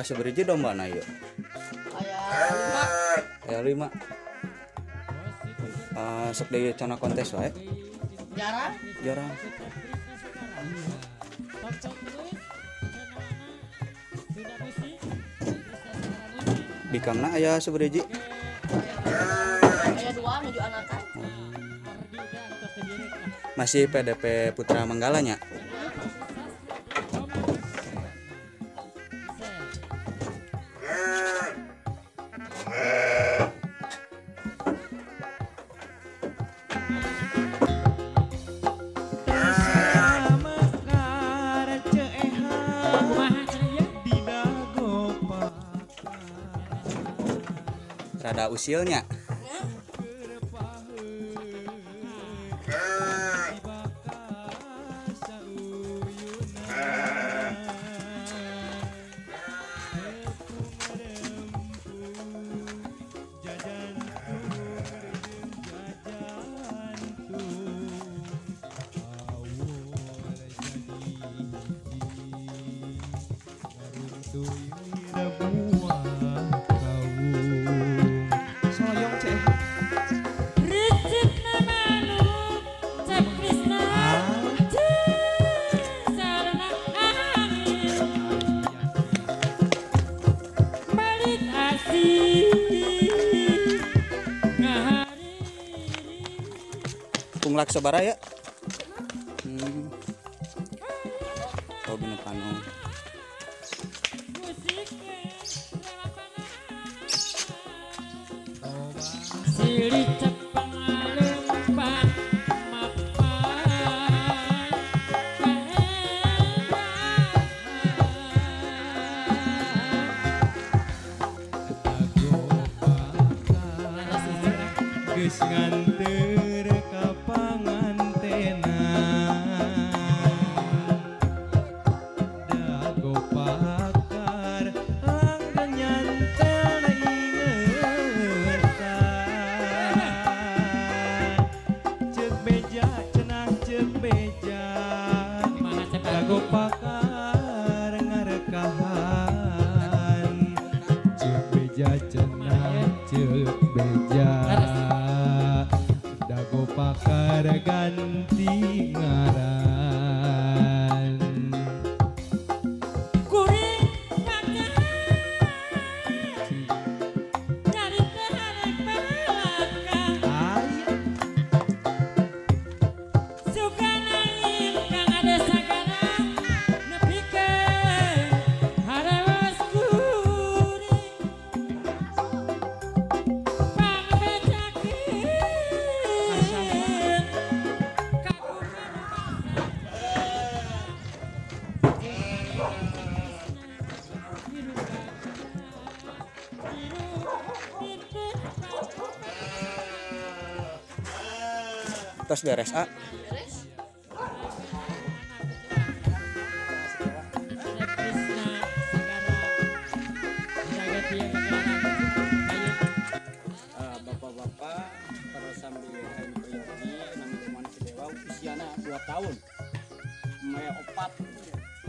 Sabaraha domba na ieu? Aya 5. Aya 5. Sok deui cana kontes wae. Jarang. Jarang. Bikangna aya sabaraha? Aya 2 nuju anakan. Masih PDP Putra Manggala nya? Rada usilnya. Punglak sabara ya? Oh bener pano. Ganti ngaran kuring pakai nyari terharap belakang suka nangin kang ada sagara nepikeun harawas kuring pangbejakeun. Tos beres A. Beres. Bapak-bapak para sambil Priyogi nami Kuman Sidewa usiana 2 tahun. Maya opat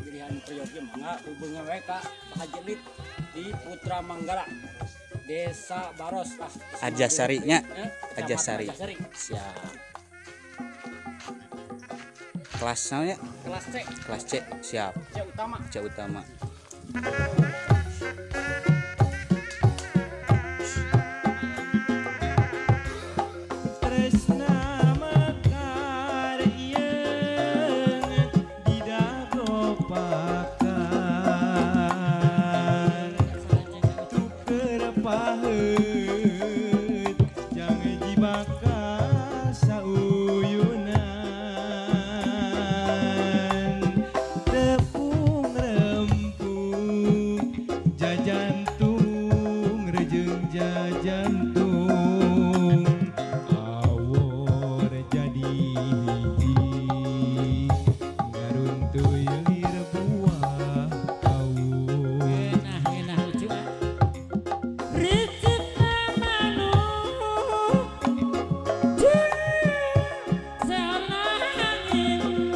pilihan Priyogi mangga hubungan we ka Pak Haji Lit di Putra Manggala Desa Baros lah. Arjasari nya. Arjasari. Siap. Kelas namanya? Kelas C. Kelas C, siap. C utama. C utama. Tresna mekar ieung didago pakar tuker paheut jang jibaka sauyunan tepung rempung jajantung rejeung jajantung awor jadi hiji ngaruntuy lir buah kaung. Enak lucu ah. Ricipna manuk saurna angin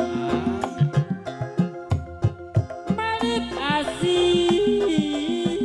balik asih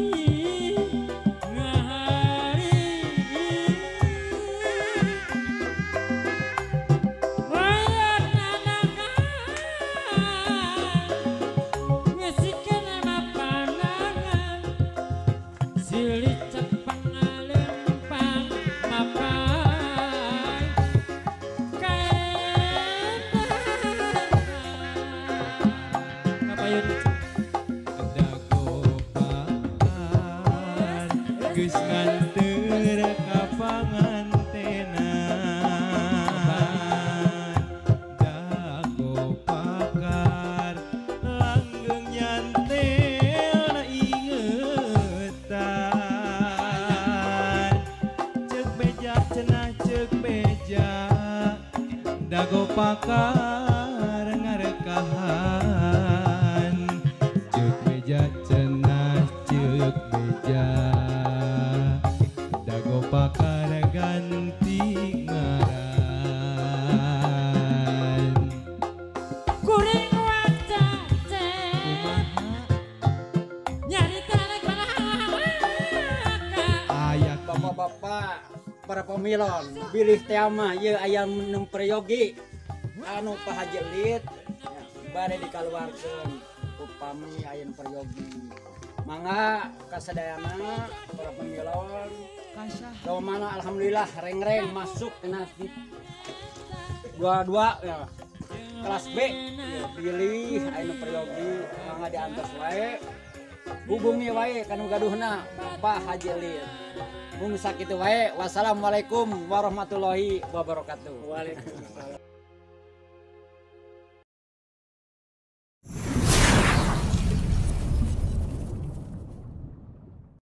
Dianter ka pangantenan dago pakar langgeng nyantel na ingetan cek beja cenah cek beja dago pakar ngarekahan cek beja cenah cek beja dago pakar ganti ngaran Kuring waca cek nyarita rek mana. Aya. Bapak-bapak para pemilon bilih teh mah ieu aya nu peryogi anu Pak Haji Lit ya, bade dikaluarkeun upami aya nu peryogi mangga kasadayana para pemilon. Mana alhamdulillah reng-reng masuk kena dua-dua ya. Kelas B ya, pilih aya nu peryogi mangga diantos wae, hubungi wae kanu gaduhna Pak Haji Lit. Mung sakitu wae. Wassalamualaikum warahmatullahi wabarakatuh. Waalaikumsalam.